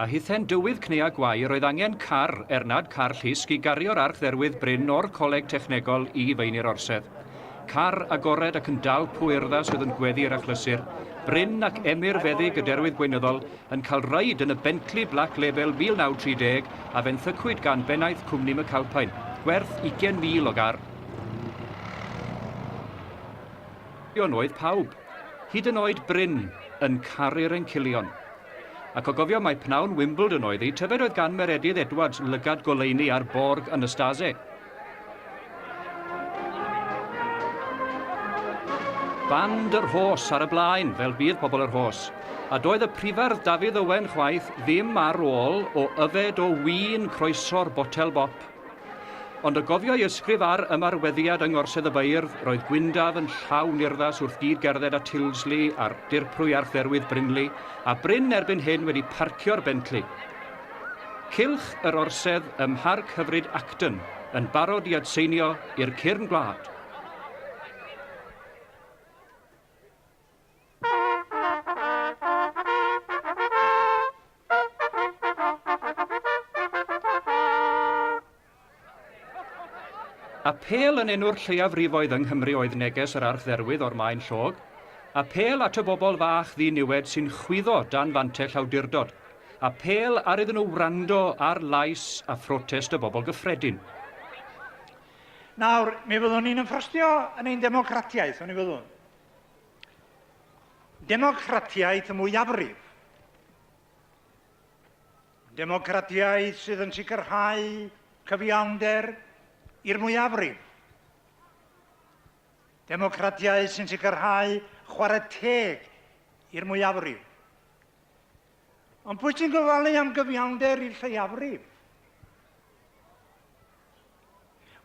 A hithe'n dywydd cnea gwair roedd angen car, er nad car llusg, i gario'r Archdderwydd Bryn o'r Coleg Technegol i Feini'r Orsedd. Car agored ac yn dalp o urddas oedd yn gweddu i'r achlysur, Bryn ac Emyr Feddyg y Derwydd Gweinyddol yn cael reid yn y Bentley Black Label 1930 a fenthycwyd gan bennaeth cwmni McAlpine, gwerth 20,000 o gar. Oedd pawb, hyd yn oed Bryn, yn caru'r encilion. Ac o gofio mai pnawn Wimbledon oedd hi, tybed oedd gan Meredydd Edwards lygad goleuni ar Borg Anastase? Band yr Rhos ar y blaen, fel bydd pobl y Rhos. A doedd y prifardd Dafydd Owen chwaith ddim ar ôl o yfed o win croeso'r botel bop. Ond o gofio ei ysgrif ar ymarweddiad yng Ngorsedd y Beirdd, roedd Gwyndaf yn llawn urddas wrth gyd-gerdded â Tilsley a'r Dirprwy Archdderwydd Brinley, a Bryn erbyn hyn wedi parcio'r Bentley. Cylch yr Orsedd ym Mharc hyfryd Acton yn barod i adseinio i'r cyrn gwlad. Apêl yn enw'r lleiafrifoedd yng Nghymru oedd neges yr Archdderwydd o'r Maen Llog. Apêl at y bobl fach ddiniwed sy'n chwyddo dan fantell awdurdod. Apêl ar iddyn nhw wrando ar lais a phrotest y bobl gyffredin. Nawr, mi fyddwn ni'n ymffrostio yn ein democratiaeth, oni fyddwn? Democratiaeth y mwyafrif. Democratiaeth sydd yn sicrhau cyfiawnder i'r mwyafrif. Democratiaeth sy'n sicrhau chwarae teg i'r mwyafrif. Ond pwy sy'n gofalu am gyfiawnder i'r lleiafrif?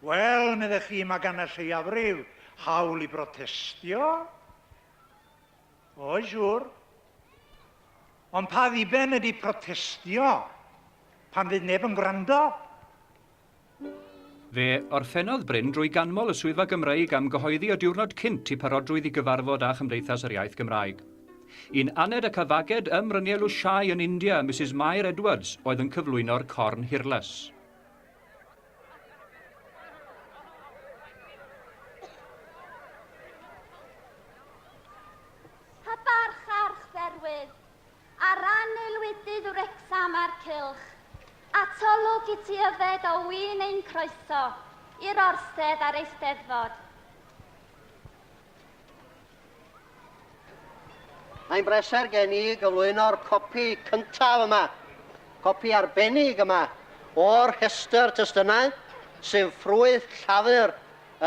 Wel, meddech chi, mae gan y lleiafrif hawl i brotestio. Oes, siŵr. Ond pa ddiben ydy protestio pan fydd neb yn gwrando? Fe orffennodd Bryn drwy ganmol y Swyddfa Gymreig am gyhoeddi y diwrnod cynt i parodrwydd i gyfarfod â Chymdeithas yr Iaith Gymraeg. Un aned ac a faged ym Mryniau Lushai yn India, Misus Mair Edwards oedd yn cyflwyno'r corn hirlas. Hybarch Archdderwydd, ar ran aelwydydd Wrecsam a'r cylch, atolwg i ti yfed o win ein croeso i'r Orsedd a'r Eisteddfod. Mae'n bleser gen i gyflwyno'r copi cyntaf yma, copi arbennig yma, o'r rhestr testunau sy'n ffrwyth llafur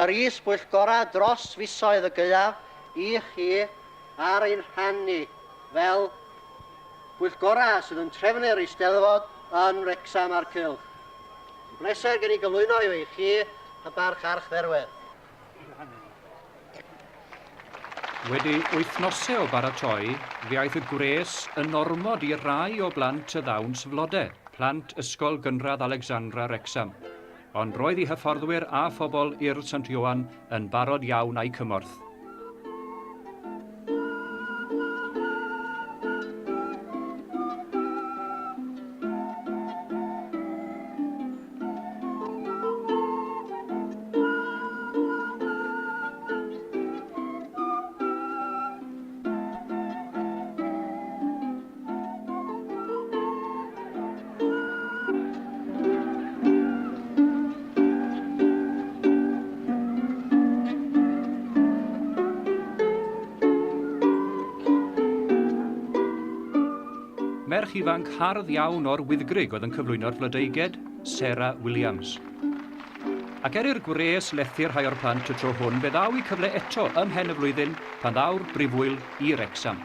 yr is-bwyllgorau dros fisoedd y gaeaf i chi ar ein rhan ni fel pwyllgorau sydd yn trefnu'r Eisteddfod yn Wrecsam a'r cylch. Mae'n bleser gen i gyflwyno i chi hybarch Archdderwydd. Wedi wythnosau o baratoi, fe aeth y gwres yn ormod i rai o blant y ddawns flode, plant Ysgol Gynradd Alexandra Wrecsam. Ond roedd eu hyfforddwyr a phobl Urdd Sant Ioan yn barod iawn a'u cymorth. Merch ifanc hardd iawn o'r Wyddgrug oedd yn cyflwyno'r flodeuged, Sarah Williams. Ac er i'r gwres lethu rhai o'r plant y tro hwn, fe ddaw i cyfle eto ym mhen y flwyddyn pan ddaw'r brifwyl i Wrecsam.